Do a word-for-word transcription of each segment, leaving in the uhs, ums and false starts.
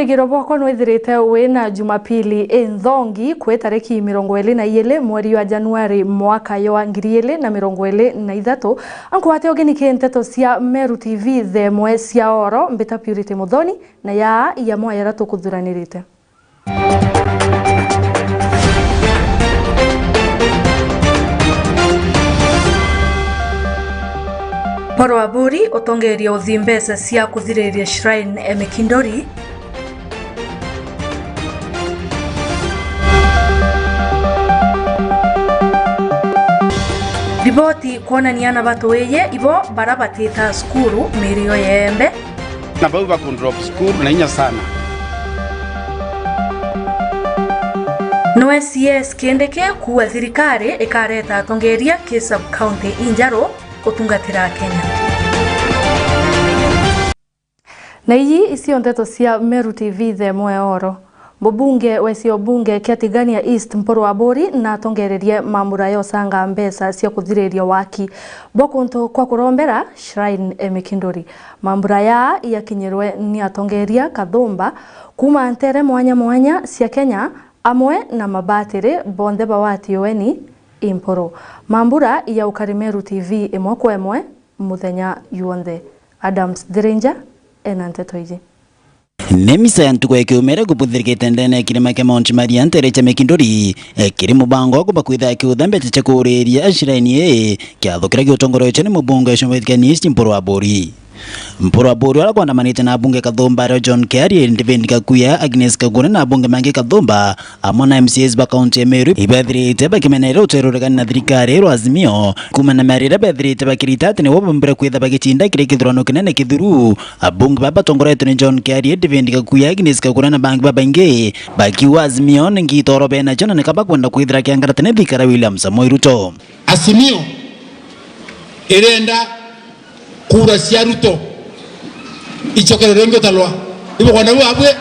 Ngiro bwakwa nwithirite wina Jumapili inthongi kwi tariki mirongo iri na ijiri mweri jwa Januari mwaka jwa ngiri ijiri na mirongo iri na ithatu. Ankwate ugeni ki nteto cia Meru T V thaa imwe cia oro, mbita Purity Muthoni, na yaa ijamwe jara tukuthuranirite. Mporo wa Buri utongeria uthii mbeca cia kuthiriria shrine e Mikindori. Riboti kwonania ana batuiye ibo bara batita cukuru mirio yeembe. Na bau baku drop school na inya sana. No S C S Kindiki kuuga thirikari ikareta atongeria ki sub-county injeru gutungatira Akenya. Na iji icio nteto cia Meru T V thaa imwe oro. Mubunge wa gicigo bunge kia Tigania East, Mpuru Aburi, natongererie mambura ya usanga mbeca cia kuthiriria waki bwa kuntu kwa kurombera shrine e Mikinduri. Mambura yaa yakinyirwe ni atongeria kathumba kuuma ntere mwanya mwanya cia Kenya, amwe na mabatiri bonthe ba wati ueni i Mpuru. Mambura ya ukari Meru T V imwe kwa imwe muthenya jwonthe. Adams Thirinja ena nteto iji. Ni misa ya ntuku ya kiumire kubuthirikite ndene ya kirima kia Mount Maria ntere cia Mikinduri, e, kiri mubango wa kumba kwitha akiutha mbeca cia kuuriria shrine ii, kiatho kiria giutongoretio ni mubunge wa Tigania East Mpuru Aburi. Mpuru Aburi uria akwandamanite na abunge kathumba ario John Kiarie, David Gakuya, Agnes Kagure na abunge bangi kathumba, amwe na M C As ba kaunti ya Meru, ibethirite bakimenerera uterurekani na thirikari rwa Azimio, kuuma na miario iria bethirite bakirita ati nibo bombire kwitha bagicinda kiri kithurano kinene kithuru. Abunge baba batongoretwe ni John Kiarie, David Gakuya, Agnes Kagure na bangi babaingi, bakiuga Azimio ni ngitoro benacio na ni kaba kwenda kwithira kiangaratene thikara William Samoei Ruto. Azimio irenda kura cia Ruto icokerwe ringi utalwa. Ibokwenda bau abwe?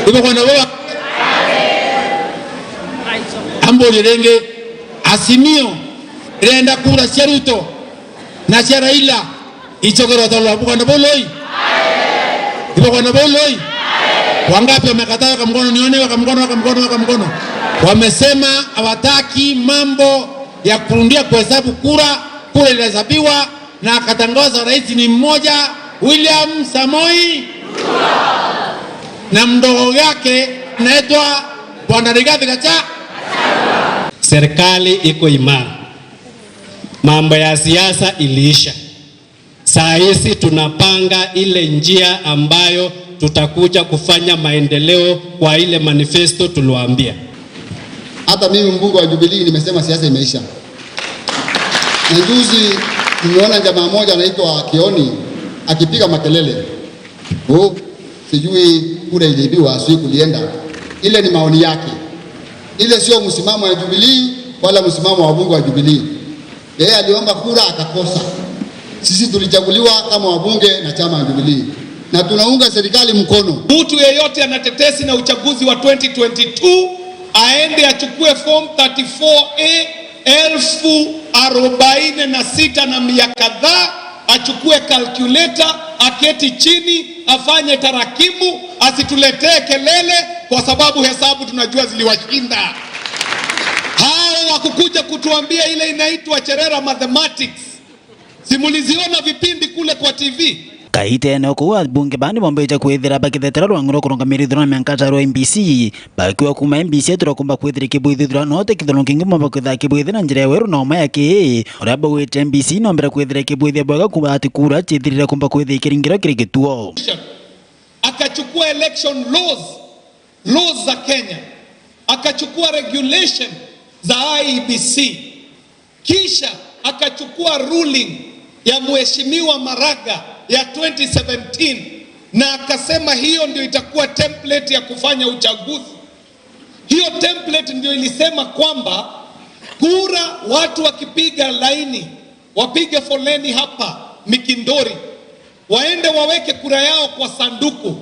Ibokwenda bau abwe? Amburie ringi, Azimio irenda kura cia Ruto na cia Raila icokerwe utalwa? Ibokwenda bau loi? Ibokwenda bau loi? Wangapi wamekataa? Weka mkono nione, weka mkono, weka mkono, weka mkono. Wamesema hawataki mambo ya kurudia kuhesabu kura, kura ilihesabiwa na akatangaza rais ni mmoja, William Samoei, na mdogo yake anaitwa Bwana Rigathi Gachagua. Serikali iko imara, mambo ya siasa iliisha. Saa hizi tunapanga ile njia ambayo tutakuja kufanya maendeleo kwa ile manifesto tuliwaambia. Hata mimi mbunge wa Jubilee nimesema siasa imeisha. Na juzi nimeona jamaa moja anaitwa Kioni akipiga makelele. Oh, sijui kura iliibiwa, sijui kulienda. Ile ni maoni yake. Ile sio msimamo wa Jubilee wala msimamo wa wabunge wa Jubilee. Yeye aliomba kura akakosa. Sisi tulichaguliwa kama wabunge na chama ya Jubilee. Na tunaunga serikali mkono. Mtu yeyote ana tetesi na uchaguzi wa twenty twenty-two aende achukue form thirty-four A elfu arobaini na sita na mia kadhaa, achukue calculator, aketi chini, afanye tarakimu, asituletee kelele kwa sababu hesabu tunajua ziliwashinda. Hao wakukuja kutuambia ile inaitwa Cherera mathematics. Si muliziona vipindi kule kwa T V? Kaitene o kuu, abunge baa ni bombite kwithira bakithetera rwang'u rwa kurungamira ithurano mianka ta rwa M B C, bakiuga kuuma M B C tura kumba kwithira ikibwithia ithurano, ti kithurano kingi mumba kwithira kibwithia na njira ya weru na uma ya kii, uria baugite M B C nombere kwithira ikibwithia bwega kuuma ati kura ciithirire kumba kwithira ikiringirwa kiri gituo. Akachukua election laws, laws za Kenya, akachukua regulation za I E B C, kisha akachukua ruling ya Mheshimiwa Maraga ya twenty seventeen, na akasema hiyo ndio itakuwa template ya kufanya uchaguzi. Hiyo template ndio ilisema kwamba kura, watu wakipiga laini, wapige foleni hapa Mikindori, waende waweke kura yao kwa sanduku,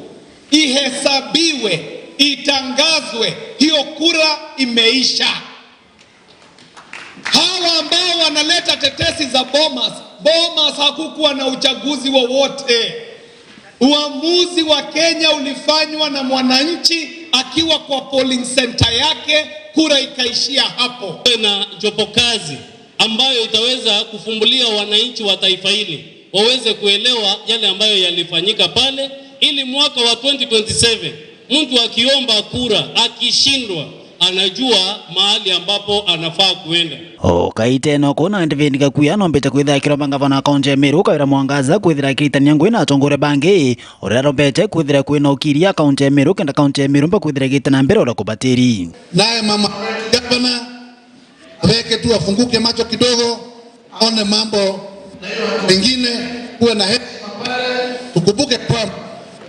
ihesabiwe, itangazwe, hiyo kura imeisha. Hawa ambao wanaleta tetesi za Bomas, Bomas hakukuwa na uchaguzi wowote. Uamuzi wa Kenya ulifanywa na mwananchi akiwa kwa polling center yake, kura ikaishia hapo. Tuwe na jopo kazi ambayo itaweza kufumbulia wananchi wa taifa hili waweze kuelewa yale ambayo yalifanyika pale, ili mwaka wa twenty twenty-seven mtu akiomba kura, akishindwa, anajua mahali ambapo anafaa kuenda. O kaita ino kuu na David Gakuya nombite kwithira akiromba ngavana wa kaunti ya Meru Kawira Mwangaza kwithira akiritania ngugi na atongoria bangi, uria arombete kwithira kwina ukiria kaunti ya Meru kenda kaunti ya Meru mba kwithira igite na mbere uria kubatiri. Naye mama gavana, aweke tu afunguke macho kidogo, aone mambo mengine, kuwe na heshima pale. Tukumbuke kwamba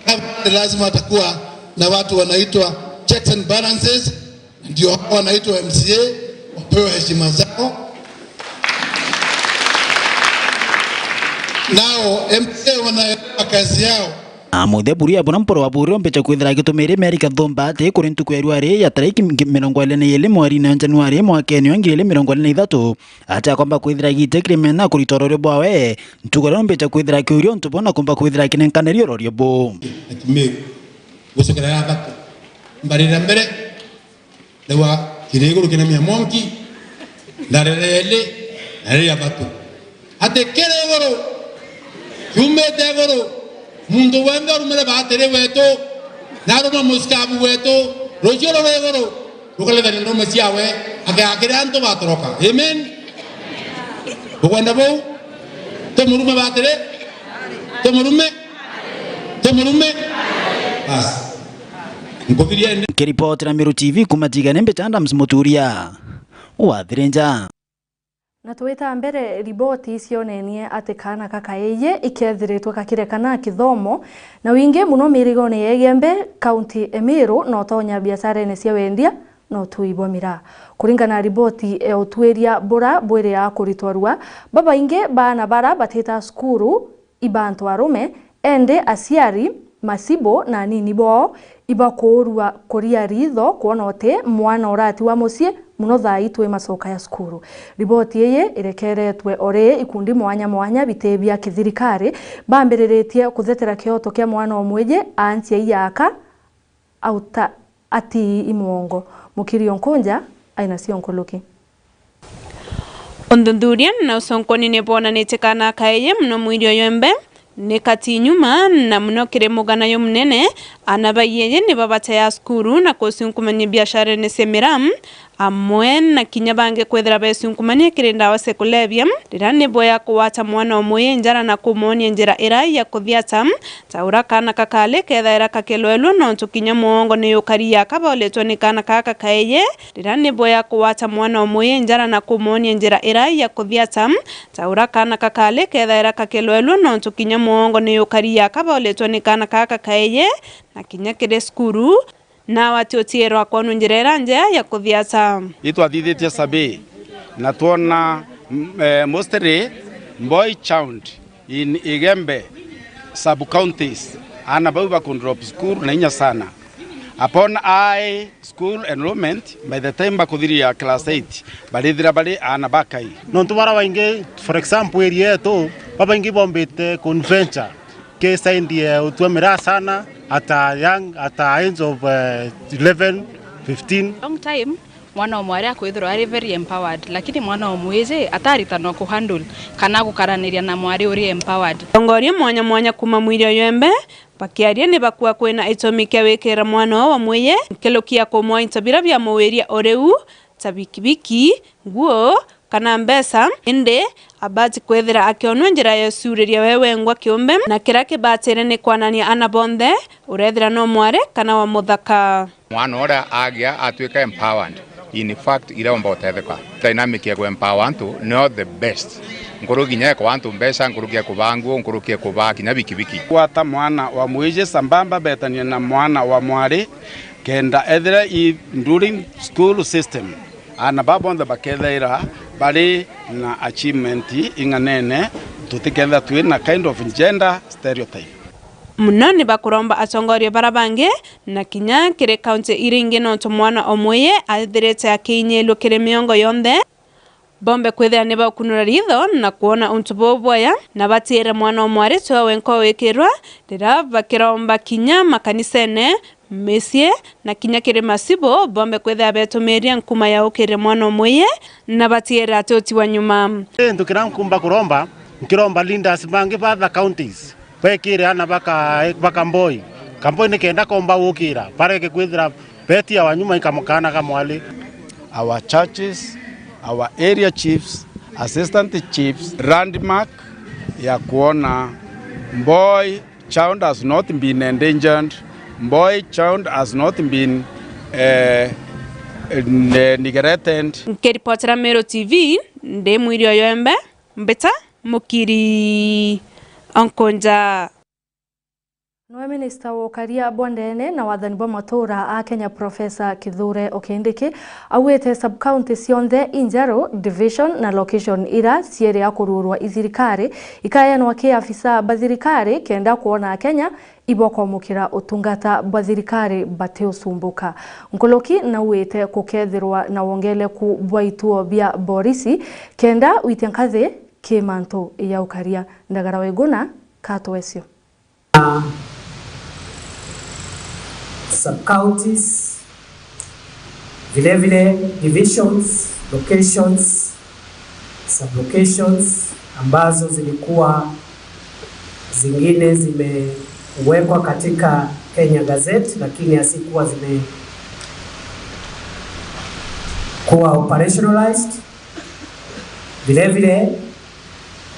gavana lazima atakuwa na watu wanaitwa checks and balances, ndio hao wanaitwa M C A wapewe heshima zao. Nao M C A wanaelewa kazi yao. Na Mutheburi abona mporo wa Buri ombite kwithira agitumiri Mary Kathumba ati kuri ntuku ya rwari ya tariki mirongo iri na iri mwerine ya Januari mwakene wa ngiri iri mirongo iri na ithatu, ati akomba kwithira agite kirimena kurita urorio bwawe, ntuku iria ombite kwithira akiuria untu bona kumba kwithira akinenkaniri urorio bu. Ati Meru, gucokera ya thatu, mbarira mbere, Riu kiri iguru kinamia mwanki, na riria ri, na riria thatu. Ati kiri iguru, kiumite iguru, muntu wenthe urumire batiri wetu, na arume mucikabu wetu, rucio ruri iguru, rukarithania ndume ciawe, agakira antu batoroka. Amen. Ukwenda buu? Tumurume batiri? Tumurume? Tumurume? Basi. Nkuthiria ndi. Nkiripotera Meru T V kuma Tigania, mbita Adams Muturia wa Thirinja. Na twita mbere, riboti cionenie ati kaana ka kaeyi ikethiritwe kakirekana kithomo, na wingi muno mirigone ya Igembe, kaunti e Meru, na utonya biasharene cia wendia na utui bwa miraa. Kuringana na riboti ya utwiria bura bwiriaa kuritwa rua, babaingi baana bara batita cukuru, ibantu arume, endi aciari, macibu na anini boo ibakuurua kuria ritho kwona uti mwana urati wa mucii, muno thaa ii twi macoka ya cukuru. Riboti ii irekeretwe o ri ikundi mwanya mwanya biti bia kithirikari bambiriritie kuthetera kioto kia mwana o mwiji a nchiai ya aka, auta atii i mwongo. Mukiri o Nkunja aina cio nkuluki. Uthuthuria na uconkoni ni bwonanitie kana kaeyi muno mwiri uyu embe ni kati nyuma, na muno kiri mugana jumunene, aana ba iyeyi ni babatea cukuru na kucunkumania biasharene cia miraa, amwe na kinya bangi kwithira becunkumania kiri ndawa cia kulevya, riria ni bwea kugwata mwana o mwiji njara na kumwonia njira ira ya kuthiata. Ta uria kaana ka kari kethaira kakilwelua nontu kinya mwongo ni yukari yaka boletwe ni kaana kaka kaeyi, riria ni bwea kugwata mwana o mwiji njara na kumwonia njira ira ya kuthiata. Ta uria kaana ka kari kethaira kakilwelua nontu kinya mwongo ni yukari yaka boletwe ni kaana kaka kaeyi, na kinya kiri cukuru, nawe ati utiirwa kwonwa njira ira njea ya kuthiata. Itwathithitie survey na twona, mm, eh, mostly boy child in Igembe sub-counties, aana bau baku drop school na inya sana. Upon high school enrollment, by the time bakuthiria class eight, barithira bari aana bakai. Nontu bara baingi, for example, area yetu, babaingi bombite ku venture, ke side ya utua miraa sana, at a young, at a age of, eh, eleven, fifteen. Long time, mwana o mwari akwithirwa ari very empowered, lakini mwana o mwiji ataritanwa ku handle kana gukaraniria na mwari uri empowered. Atongoria mwanya mwanya kuma mwiri uyu embe bakiaria ni bakua kwina itumi kia wikira mwana o wa mwiji nkiluki ya kumwa into bira bia muwiria o riu, ta bikibiki, nguo, kana mbeca, indi abati kwithira akionwa njira ya uciuriria we wengwa kiumbe, na kiria kibatire ni kwanania aana bonthe, urethira no mwari kana wa muthaka. Mwana uria agia atwika empowered, in fact, iromba utetheka. Dynamic ya ku empower antu nio the best. Nkuruki kinya ya kuba antu mbeca, nkuruki ya kuba nguo, nkuruki ya kuba kinya bikibiki. Gwata mwana wa mwiji sambamba betania na mwana wa mwari, kenda ethira i during school system, aana baa bonthe bakethaira bari na achievement ing'anene, tutiketha twi na kind of gender stereotype. Muno ni bakuromba atongoria bara bangi na kinya kiri kaunti iria ingi, nontu mwana o mwiji athirite akiinyilua kiri miongo yonthe. bombe kwithira ni baukunura ritho na kwona untu buu bwaya, na batiire mwana o mwari twe wenka wikirwa, riria bakiromba kinya makanisene, micii, na kinya kiri macibu, bombe kwithira betumiiria nkuma ya ukiria mwana o mwiye, na batiire ati utiwa nyuma. Kintu kiria nkumba kuromba, nkiromba leaders bangi ba other counties, bekire ana baka, baka Mboi. Kamboi ni kenda komba gukira, bareke kwithira betiawa nyuma ikamukana kamwali. Our churches, our area chiefs, assistant chiefs, landmark ya kuona Mboi child has not been endangered, Mboi child has not been, eh, ne-, neglected. Nkiripotera Meru T V, ndi Mwiri Oyembe, mbita Mukiri Onkonja. Nowe minista wa ukaria bwa ndene na wathani bwa matuura a Kenya, Professor Kithure Okindiki, augite sub-county cionthe injeru, division na location ira ciiri a kuruurwa i thirikari, ikaeanwa ki afisa ba thirikari kenda kwona Akenya ibokomukira utungata bwa thirikari batiusumbuka. Nkuruki nauite kukethirwa na wongeleku bwa ituo bia borisi kenda witia nkathi ki mantu ya ukaria. Ndagara Weguna, Kato Wesio. Sub-counties, vile vile divisions, locations, sub-locations ambazo zilikuwa zingine zimewekwa katika Kenya Gazette, lakini hazikuwa zimekuwa operationalized. Vile vile,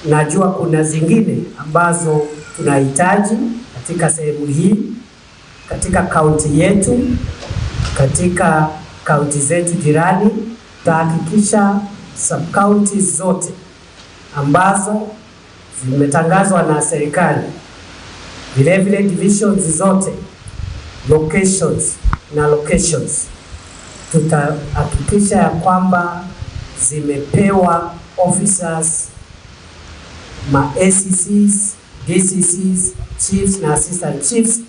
najua kuna zingine ambazo tunahitaji katika sehemu hii, katika kaunti yetu, katika kaunti zetu jirani. Tutahakikisha sub-counties zote ambazo zimetangazwa na serikali, vile vile divisions zote, locations na locations, tutahakikisha ya kwamba zimepewa officers, ma A C Cs, D C Cs, chiefs na assistant chiefs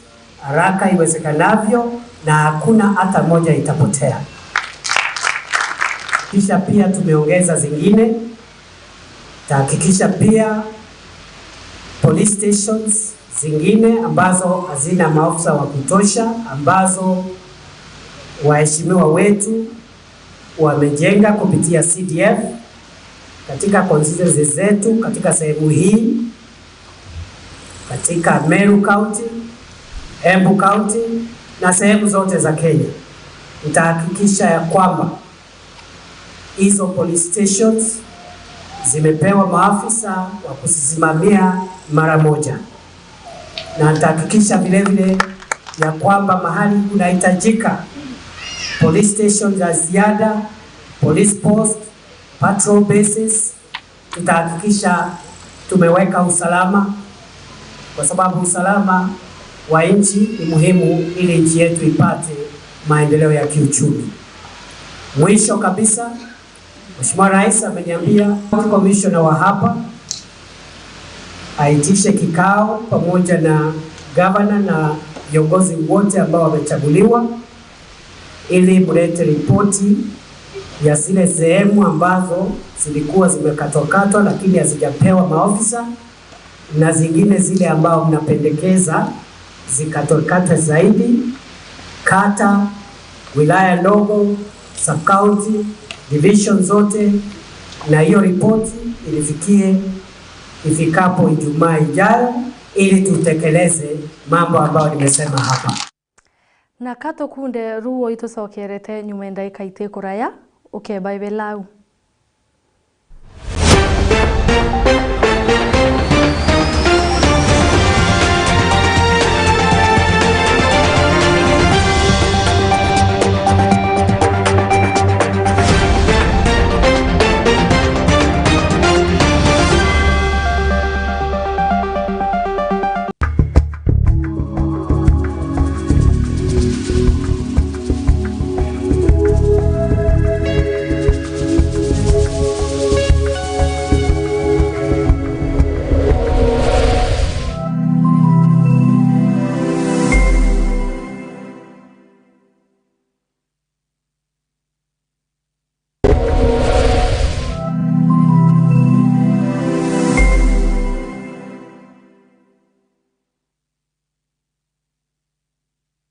haraka iwezekanavyo, na hakuna hata moja itapotea. Kisha pia tumeongeza zingine. Tahakikisha pia police stations zingine ambazo hazina maofisa wa kutosha, ambazo waheshimiwa wetu wamejenga kupitia C D F katika constituencies zetu, katika sehemu hii, katika Meru County, Embu County na sehemu zote za Kenya. Nitahakikisha ya kwamba hizo police stations zimepewa maafisa wa kuzisimamia mara moja, na nitahakikisha vile vile ya kwamba mahali kunahitajika police stations za ziada, police post, patrol bases, tutahakikisha tumeweka usalama, kwa sababu usalama wa nchi ni muhimu ili nchi yetu ipate maendeleo ya kiuchumi. Mwisho kabisa, Mheshimiwa Rais ameniambia County Commissioner wa hapa aitishe kikao pamoja na gavana na viongozi wote ambao wamechaguliwa ili mlete ripoti ya zile sehemu ambazo zilikuwa zimekatwakatwa lakini hazijapewa maofisa, na zingine zile ambao mnapendekeza zikatwekatwe zaidi, kata, wilaya ndogo, sub-county, division zote, na hiyo ripoti ilifikie ifikapo Ijumaa ijayo, ili tutekeleze mambo ambayo nimesema hapa. Na ka tukunde ruu itucokerete nyuma ya ndaika itikuraya, ukeba ibelau.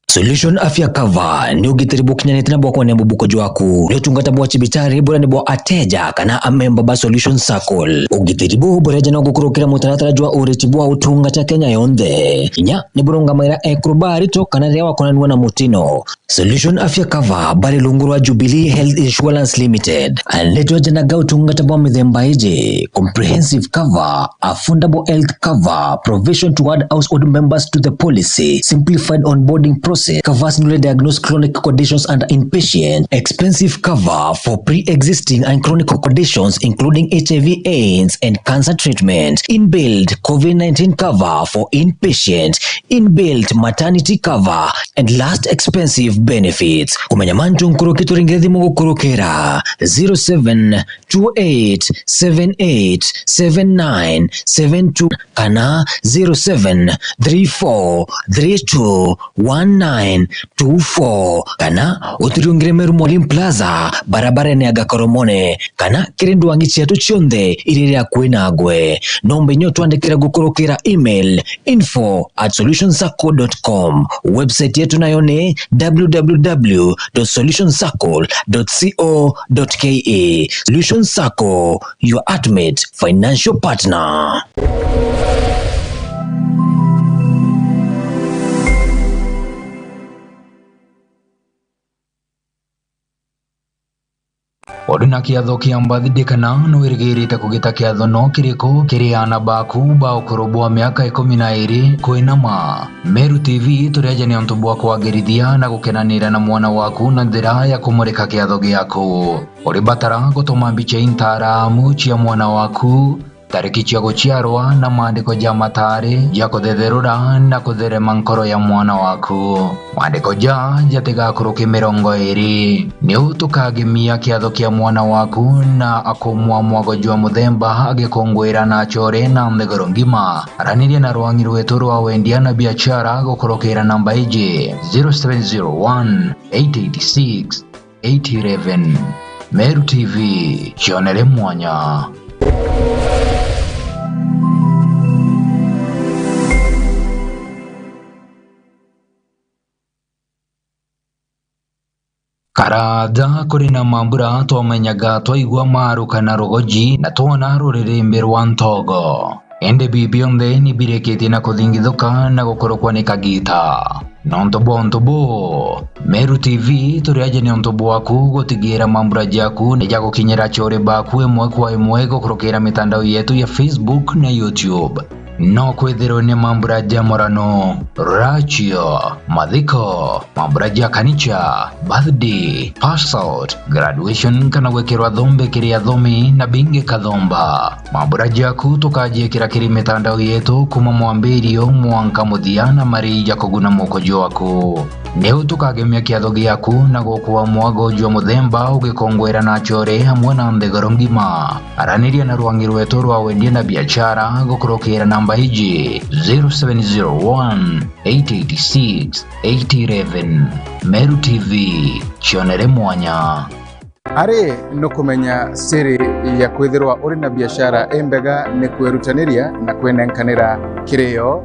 Solution Afya Cover ni ugitiri bukinyanite na bwa kwenea mubuko jwaku. Ni utungata bwa cibitari buria ni bwa ateja kana amemba ba Solution Circle. Ugitiri buu buria jana gukurukira mutaratara jwa uriti bwa utungata Kenya yonthe. Kinya ni burungamaira ekuru ba arito kana riria wakonanua na mutino. Solution Afya Cover bari rungu rwa Jubilee Health Insurance Limited. Aletwa janaga utungata bwa mithemba iji: comprehensive cover, affordable health cover, provision to add household members to the policy, simplified onboarding process, covers newly diagnosed chronic conditions under inpatient, expensive cover for pre-existing and chronic conditions including H I V, AIDS and cancer treatment, inbuilt COVID nineteen cover for inpatient, inbuilt maternity cover and last expensive benefits. Kumenya mantu nkuruki turingire thimu gukurukira zero seven two eight seven eight seven nine seven two kana zero seven three four three two one nine two four kana uturiungire Meru Molim Plaza, barabarene ya Gakoromone, kana kiri ndwangi cietu cionthe iria iri akui nagwe. Nomba inya utwandikira gukurukira email info at solution circle dot com. Website yetu nayo ni w w w dot solution circle dot co dot k e. Solution Circle, your ultimate financial partner. Uri na kiatho kia birthday kana ni wirigirite kugita kiatho no kiriku kiri aana baku ba ukuru bwa miaka ikumi na iiri kwinama? Meru T V turi aja ni untu bwa kwagirithia na gukenanira na mwana waku na njira ya kumurika kiatho giaku. Uri batara gutuma mbica intaramu cia mwana waku, tariki cia guciarwa na maandiko ja matari ja kuthetherura na kutherema nkoro ya mwana waku. Maandiko ja jatigakuruke mirongo iiri. Niu tukagemia kiatho kia mwana waku na akumwa mwago jwa muthemba agikunguira na achore na nthiguru ngima. Araniria na rwangi rwetu rwa wendia na biashara gukurukira namba iji, zero seven zero one, eight eight six, eight eleven. Meru T V, cionere mwanya. Karaja kuri na mambura twamenyaga twaigua maruka na rugoji na twona ruririmbi rwa ntogo. Indi bi bionthe ni birikitie na kuthingithuka na gukurukwa ni kagita. Nontu bwa untu buu, Meru T V turi aja ni untu bwaku gutigira mambura jaku ni jagukinyira achore baku imwe kwa imwe gukurukira mitandao yetu ya Facebook na YouTube. No kwithirwe ni mambura ja murano, rachio, mathiko, mambura ja kanicha, birthday, pass out, graduation kana gwikirwa thombe kiri athomi na bingi kathomba. Mambura jaku tukajiikira kiri mitandao yetu kuma mwambirio mwanka muthia na mari ja kuguna moko jwaku. Niu tukagemia kiatho giaku na gukua mwago jwa muthemba ugikongwera na achore amwe na nthiguru ngima. Araniria na rwangi rwetu rwa wendia na biashara gukurukira namba iji, zero seven zero one, eight eight six, eight eleven. Meru T V, cionere mwanya. Ari nukumenya siri ya kwithirwa uri na biashara imbega ni kwirutaniria na kwinenkanira kirio.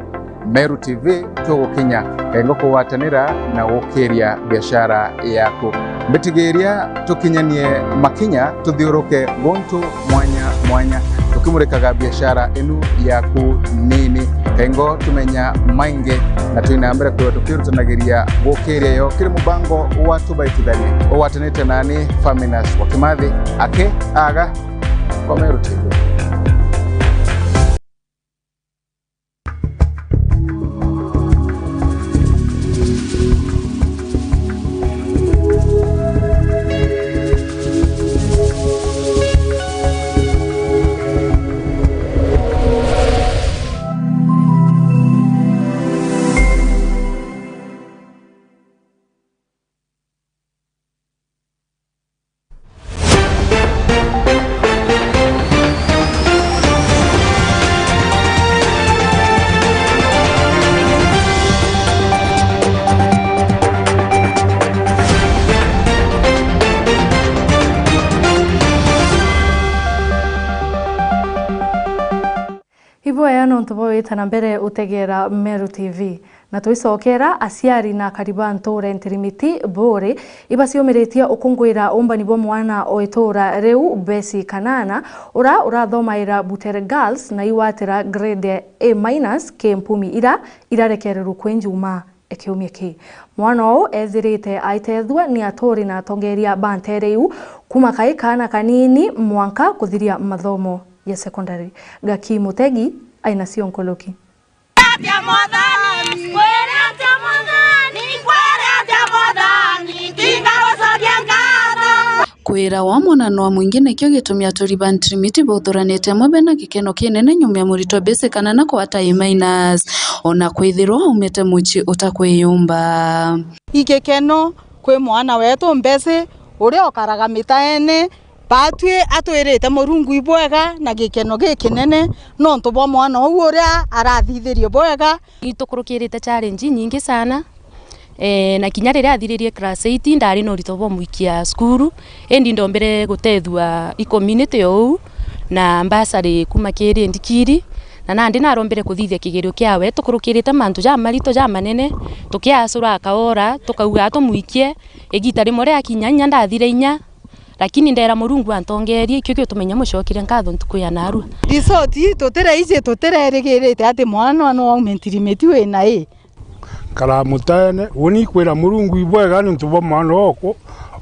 Meru T V tugukinya kengo kugwatanira na gukiria biashara yaku. Mbitigiria tukinyanie makinya tuthiuruke guntu mwanya mwanya, tukimurikaga biashara inu yaku nini. Kengo tumenya maingi na twina mbere kwithirwa tukirutanagiria gukiria yo kiri mubango wa Tubaitithanie. Ugwatanite nani Faminas wa Kimathi, aki aga kwa Meru T V. Iboya nontu bwa wita na mbere utegera Meru T V. Na twicokera, aciari na akari ba ntuura Ntirimiti Buuri ibaciumiritie ukungwira umbani bwa mwana o ituura riu, Besi Kanana, ura urathomaira Butere Girls na igwatira grade ya A minus ki mpumi ira irarekererwe kwi Njuma e kiumia kii. Mwana uu ethirite aitethua ni aturi na atongeria ba nteere iu, kuma kai kaana kanini mwanka kuthiria mathomo ya secondary. Gaki Mutegi aina cio nkuluki. Kwira wa mwana nwa mwingi nikio gitumi aturi ba Ntirimiti bauthuranite amwe bena gikeno kinene nyuma ya muritwa Besi Kanana kwata A minus, ona kwithirwa aumite mucii utakwiyumba. I gikeno kwi mwana wetu Mbesi, uria ukaraga mitaene, batwi atwirite Murungu ibwega na gikeno gikinene nontu bwa mwana uu uria arathithirie bwega. Itukurukirite challenge inyingi sana. Ee, na kinya riria athiririe class eight, ndari na urito bwa mwikia cukuru, indi ndombere gutethua i community o uu na mbasari kuma kiri ndikiri, na nandi narombere kuthithia kigerio kiawe. Tukurukirite mantu jamarito jamanene, tukiacura akaora, tukauga tumwikie, igita rimwe riakinya inya ndathire inya, lakini ndera Murungu antongerie, ikio gio tumenya mucokeria nkatho ntuku ya narua. Result ii tutiraiji, tutirerigirite ati mwana no aume Ntirimiti wina A. Karamutaene, uni kwira Murungu ibwega niuntu bwa mwana oku,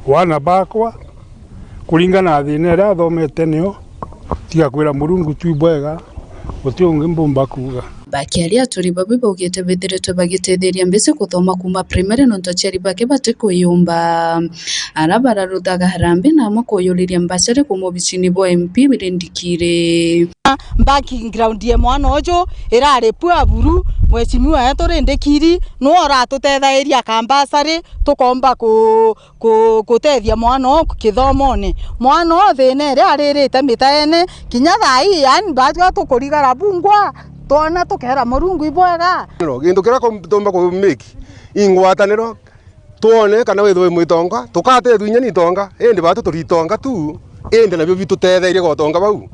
wana bakwa, kuringana na thina iria athomete nio, tiga kwira Murungu tu ibwega, guti ungi mbumba kuuga. Bakiaria, aturi babu baugite bethiritwe bagitetheria Mbesi kuthoma kuma primary nontu aciari bake batikwiyumba. Ara bararuthaga harambee na amwe kuyuriria mbacare kuma obicini bwa M P Rindikiri. Background ya mwana uju irari pua buru, mheshimiwa wetu Rindikiri niwe uratutethairia kambasari tukomba ku-, ku-, gutethia mwana uu kithomone. Mwana uu thina iria aririte mitaene, kinya thaa ii, yani, batwi tukurigara bungwa, twona tukera Murungu ibwega. Gintu kiria tumba ku make ingwataniro, twone kana withwe wi mwitonga, tukatethua inya ni itonga, indi batu turi itonga tu, indi nabio bitutetherie gotonga bau,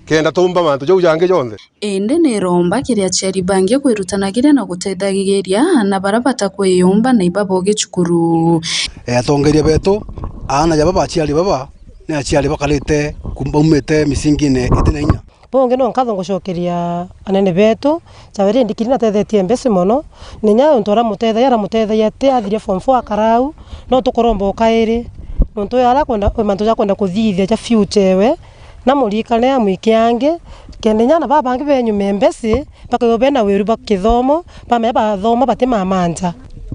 kenda tumba mantu jau jangi jonthe. Indi niromba kiri aciari bangi kwirutanagiria na gutethagiria aana baria batakwiyumba na ibaboge cukuru. E, atongeria betu, aana ja baba aciari baba, ni aciari bakarite ku-, baumite micingine iti na inya. Bungi no nkatho ngucokeria anene betu, Chaweri Ndikiri natethetie Mbesi mono, na inya untu aramutethagia, aramutethagia ati athiria form four akarau, no tukuromba o kairi, nontu we arakwenda, mantu jakwenda kuthithia ja future ewe, na murikane amwike angi, kenda inya ana baba bangi benyume Mbesi, bakaigua bena wiru bwa kithomo, bamenya bathoma batimamanja.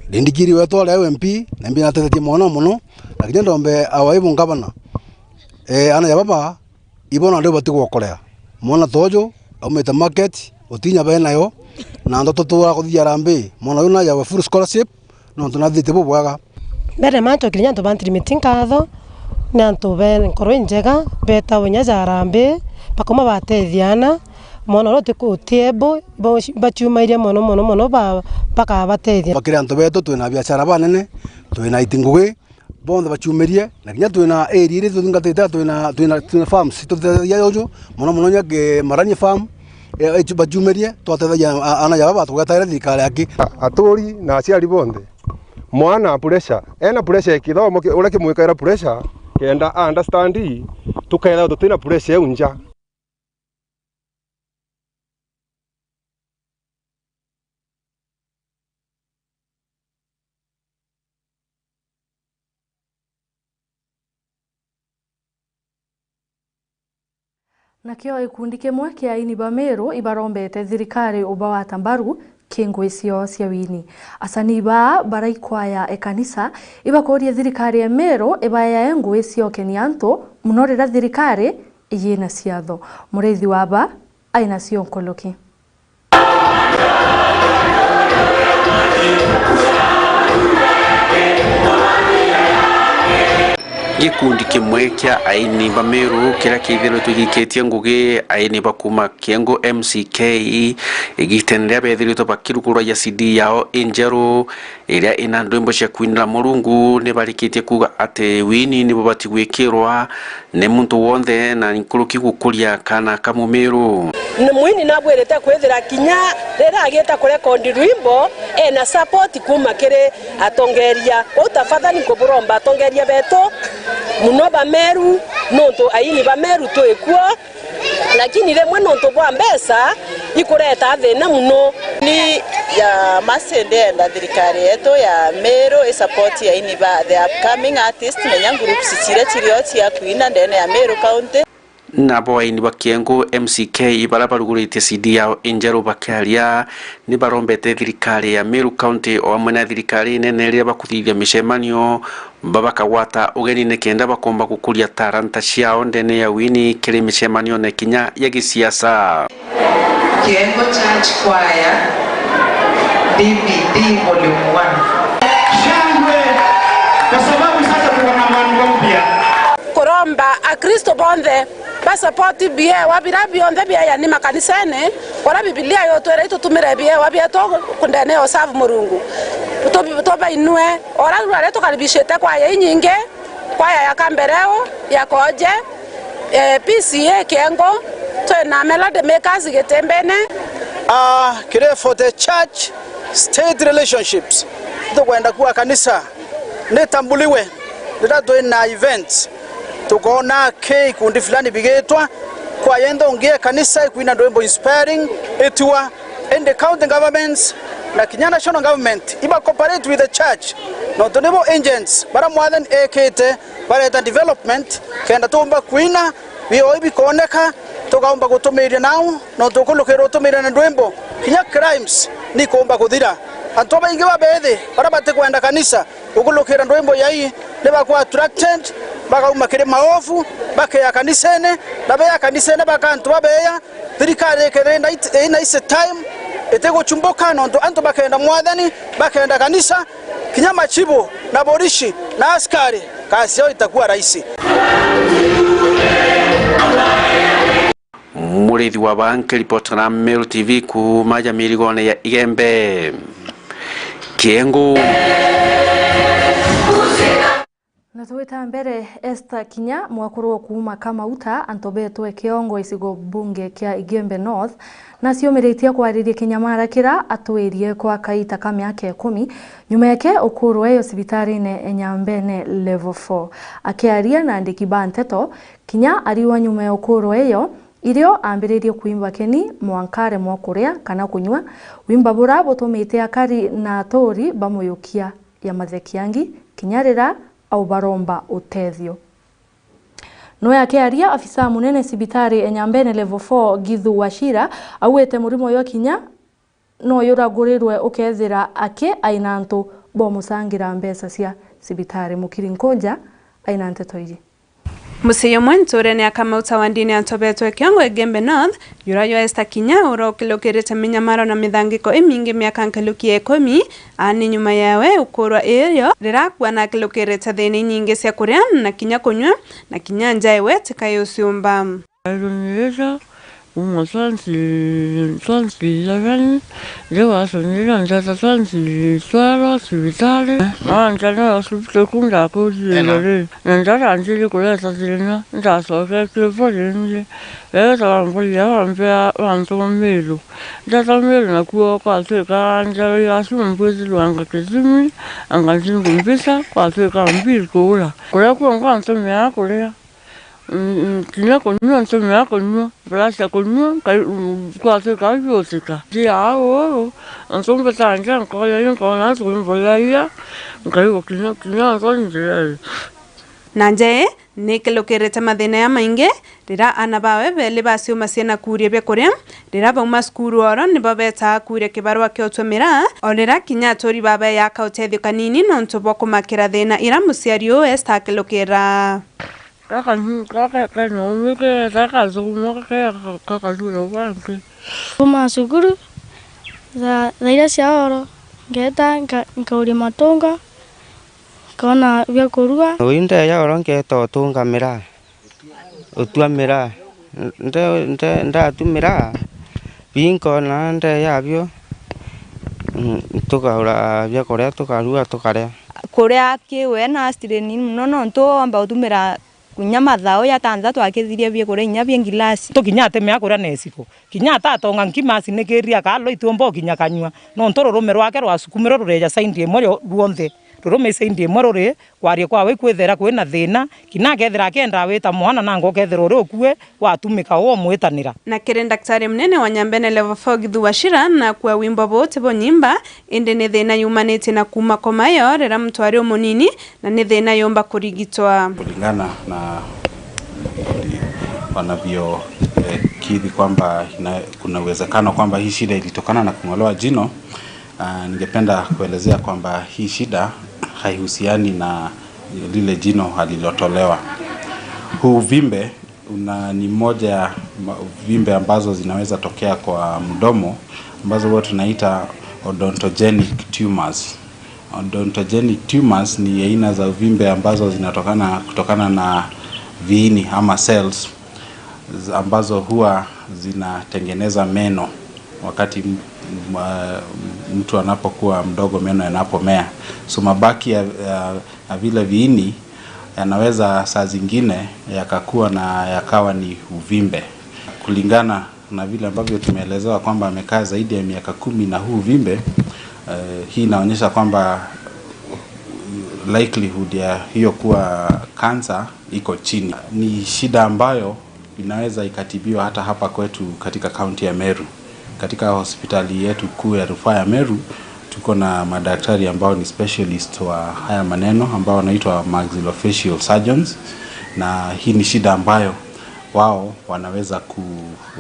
Ndindikiri wetu aria M P, na mbi natethetie mono mono, lakini ndombe awaibu ngavana. Eh, ana ya baba, ibo na ndio bati gwokorea. Mwana tojo, aumite market, utinya benayo, na ndoto tura kuthia Harambee. Mwana uyu naja full scholarship, nontu nathite bubwega. Mbere ma ncokeria antu ba Ntirimiti nkatho, ni antu be nkoro injega, betawe inya ja Harambee, bakauma batethia ana, mwana uria uti, uti able, bo-, baciumairie mono, mono, mono, ba-, bakabatethia. Bakiri antu betu, twina biashara banene, twina iti ngugi, bonthe baciumirie, na kinya twina area iria tuthingatite, twina, twina, twina farms, tutethagia uju, mono, mono, nya ki-, Maranie farm, e, e, baciumirie, twatethagia a-, ana ja baba, tugetaira thirikari aki. A-, aturi na aciari bonthe. Mwana pressure, ena pressure ya kithomo ki-, uria kimwikaira pressure, kenda a understand, tukethirwa tutina pressure iu nja. Nakio gikundi kimwe kia aini ba Meru ibarombete thirikari ubawata mbaru ki ngui ciao cia wini. Asanii baa baraikwaya e kanisa ibakuria thirikari ya Meru ibayae ngui ciokenia antu, mono riria thirikari iyina ciatho. Murithi wa ba aina cio nkuluki. Gikundi kimwe kia aini ba Meru kiria kithiritwe gikitie ngugi aini ba kuma Kiengu M C K, igitene riria bethiritwe bakiruguragia C D yao injeru, iria ina ndwimbo cia kwinira Murungu, ni barikitie kuuga ati wini ni bubati gwikirwa ni muntu wonthe, na nkuruki gukuria kaana ka Mumiru. Ni mwini nabwirite kwithira kinya riria agiita kurekondi rwimbo, ena support kuuma kiri atongeria. Kwou tafadhali nkuburomba atongeria betu, muno ba Meru, nontu aini ba Meru twi kuo, lakini rimwe nontu bwa mbeca ikureta thina muno. Ni ya masi ndienda thirikari yetu ya Meru i support aini ba the upcoming artists, menya groups ciria cirio cia kwina ndene ya Meru County. Nabo aini ba Kiengu M C K baria baruguritie C D yao injeru bakiaria, ni barombete thirikari ya Meru County o amwe na thirikari inene riria bakuthithia micemanio, ba bakagwata ugeni nikenda bakomba gukuria taranta ciao ndene ya wini kiri micemanione kinya ya gisiasa. Kiengo Church Choir, D V D Volume one. Shangwe, kwa sababu sasa tuko na mwanamke mpya. Kuromba Akristo bonthe ba support biewa biria bionthe biayani makanisene, uria Bibilia yutwira itutumire biewa bietu ndene ya userve Murungu. Tu-, tubainue, ora rurare tukaribishite kwaya inyingi, kwaya ya Kambereu, ya Koje, eh, P C A Kiengo, twina Melody Makers Gitimbene. Ah, kiri for the church state relationships. Tukwenda kuwa kanisa nitambuliwe riria twina events. Tukoona ki ikundi fulani bigitwa, kwaya inthongi ya kanisa ikwina ndwimbo inspiring, itiwa, indi county governments na kinya national government iba cooperate with the church, nontu nibo agents baria Mwathani ekite bareta development, kenda tuumba kwina, bioi bikooneka, tukaumba gutumiria nau, nontu ukulukira utumiria na ndwimbo, kinya crimes nikumba kuthira. Antu babaingi babethi baria batikwenda kanisa, ukulukira ndwimbo yai, ni bakwa attracted, bakauma kiri maovu, bakeya kanisene, na beya kanisene baka antu babeya, thirikari ikethira ina it-, ina easy time, itiguchumbuka, nontu antu bakenda Mwathani, bakenda kanisa, kinya machibu, na borishi, na askari, kazi yao itakuwa rahisi. Murithi wa Bank, ripoti na Meru T V kuuma Jamirigone ya Igembe. Kiengu. Na tugita mbere, Esther Kinya, mwakuru wa kuuma Kamauta, antu betwe Kiongo, icigo bunge kia Igembe North, naciumiritie kwariria kinyamara kira atwirie kwa kaita ka miaka ikumi, nyuma yake ukurwa eyo cibitarine Enyambene Level four. Akiaria na andiki ba nteto, Kinya ariwa nyuma ya ukurwa eyo, irio ambiririe kwimba keni mwanka aremwa kuria kana kunyua, wimba bura butumite akari na aturi bamuyukia ya mathekiangi, kinya rira au baromba utethio. Noe akiaria, afisa munene cibitari Enyambene Level four, Githu Wachira, augite murimo jwa Kinya no yuragurirwe ukethira aki aina antu bomucangira mbeca cia cibitari. Mukiri Nkunja aina nteto iji. Mucii jumwe nturene ya Kamauta wa ndini ya Ntobetwe Kiongo Igembe North, jura jwa Esther Kinya, ura ukilukirite minyamaro na mithangiko imingi miaka nkaluki ya ikumi, ani nyuma yawe ukurwa irio rira akua na akilukirite thina inyingi cia kuria na kinya kunyua, na kinya nja iwe tikai uciumba. Ndirisa kuma twenty, twenty eleven, ndi wacu ndirisa njata twenty twelve cibitari. Na njata hospital ku ndakurire ri, na njata njiri kureta thina, ndacoketie bo ringi. Rero twa mbori ya wambea wantu Miru. Njata Miru nakuo kwatuika njara ya acu mbwithirwanga kithimi, anga ntingu mbisa, kwatuika mbiri kuura. Kuria kuo nkwantumia kuria. Mm, mm, kinya kunyua, ntumia kunyua, mbura cia kunyua, nkai-, mm, kwatuika biutika. Ndia uu, antu mbetangia nkoya, nkona antu mboyagia, nkaigua kinya, kinya antu njireri. Na nja ii nikilukirite mathina ya maingi, rira ana bawe beli baciuma ciina kuuria bia kuria, rira bauma cukuru oro nibo betaa kuuria kibarua kia utua miraa, o rira kinya aturi babe yaka utethio kanini nontu bwa kumakira thina ira muciari uu Esther akilukira. Gaka ni, gaka kena umithirite gathuma gakea gakathura gwanki. Kuma cukuru, thaa, thaa iria cia oro, ngeeta nka-, nkauria matunga, nkona bia kurua. Ui ndeeja oro ngeeta utunga miraa, utua miraa. Nde-, nde-, ndatua miraa, bii nkona ndeeja bio, Mm, tukaura biakuria, tukarua, tukaria. Kuria kiwe na strain mono, nontu womba utumira kinya mathaa jatanthatu akithiria biakuria inya bia ngilasi. Tukinya atemea kuria na iciko, kinya atatonga nkima acinikiria kalo itiumba ukinya kanyua, nontu rurume rwake rwasukumirwe rureja side imwe rio-, rwonthe. Rurume side imwe ruri kwaria kwawe ikwithira kwina thina, kinya akethira akiendaa wita mwana, nanga ukethira uri ukue, watumika uu umwitanira. Na kiri ndaktari munene wa Nyambene Level four Githu Wachira, nakua wimbo buu ti bunyimba, indi ni thina yumanitie na kuuma komayo riria muntu ari umunini, na ni thina yumba kurigitwa. Kulingana na wanavyokiri kwamba ina-, kuna uwezekano kwamba hii shida ilitokana na kung'olewa jino, ah, ningependa kuelezea kwamba hii shida haihusiani na lile jino alilotolewa. Huu uvimbe una, ni moja ya ma-, uvimbe ambazo zinaweza tokea kwa mdomo, ambazo huwa tunaita odontogenic tumors. Odontogenic tumors ni aina za uvimbe ambazo zinatokana, kutokana na viini ama cells z-, ambazo huwa zinatengeneza meno wakati m-, m-, mtu anapokuwa mdogo, meno yanapomea. So mabaki ya, ya, ya vile viini yanaweza saa zingine yakakuwa na yakawa ni uvimbe. Kulingana na vile ambavyo tumeelezewa kwamba amekaa zaidi ya miaka kumi na huu uvimbe, eh, hii inaonyesha kwamba likelihood ya hiyo kuwa cancer iko chini. Ni shida ambayo inaweza ikatibiwa hata hapa kwetu katika kaunti ya Meru. Katika hospitali yetu kuu ya rufaa ya Meru, tuko na madaktari ambao ni specialist wa haya maneno, ambao wanaitwa maxillofacial surgeons, na hii ni shida ambayo wao wanaweza ku-,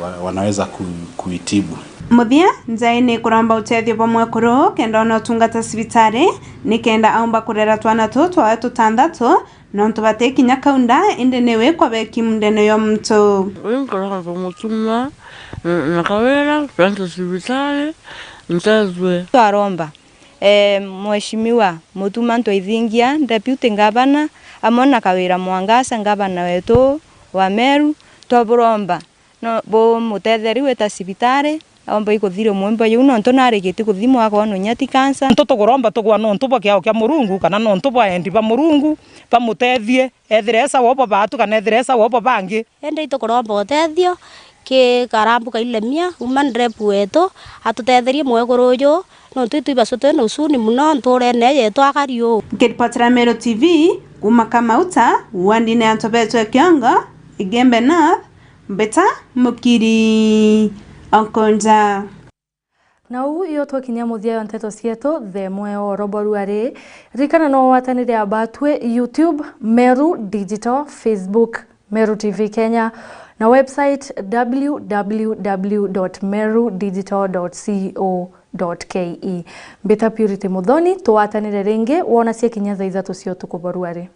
wa-, wanaweza ku-, kuitibu. Muthia, njai ni kuromba utethio bwa mwekuru kenda ona utungata cibitari, ni kenda aumba kurera twana tuu twawe tutanthatu, nontu bati kinya kaunda, indi ni wikwa beki mundene yo muntu. Ui nkuromba Mutuma na, na Kawira twende cibitari ntethwe. Twaromba, eh, Mheshimiwa Mutuma Ntwaithingia, Deputy Governor, amwe na Kawira Mwangaza, Governor wetu wa Meru, twaburomba no bumutetheri wita cibitari, aumba ikuthiria mwimbo juu, nontu narikitie kuthimwa akoonwa inya ti cancer. Ntu tukuromba tugwa nontu bwa kiao kia Murungu, kana nontu bwa endi ba Murungu, bamutethie, ethire e sawa ubo baatu, kana ethire e sawa ubo bangi. Indi itukuromba utethio ki Karambu Kailemia, woman rep wetu, atutetherie mwekuru uju, nontu itu ibacu twina usuni mono nturene yetu akari uu. Nkiripotera Meru T V, kuuma Kamauta, wandine ya Ntobetwe Kiongo, Igembe North, Mbita Mukiri Okonja. Na uu iyo twakinyia muthia yo nteto cietu, the mwe oro boru ari. Ririkana no watanire abatwi YouTube, Meru Digital, Facebook, Meru T V Kenya, na website w w w dot meru digital dot co dot k e. Mbita Purity Muthoni, tuwatanire ringi wona cia kinya thaa ithatu cia utuku boru ari.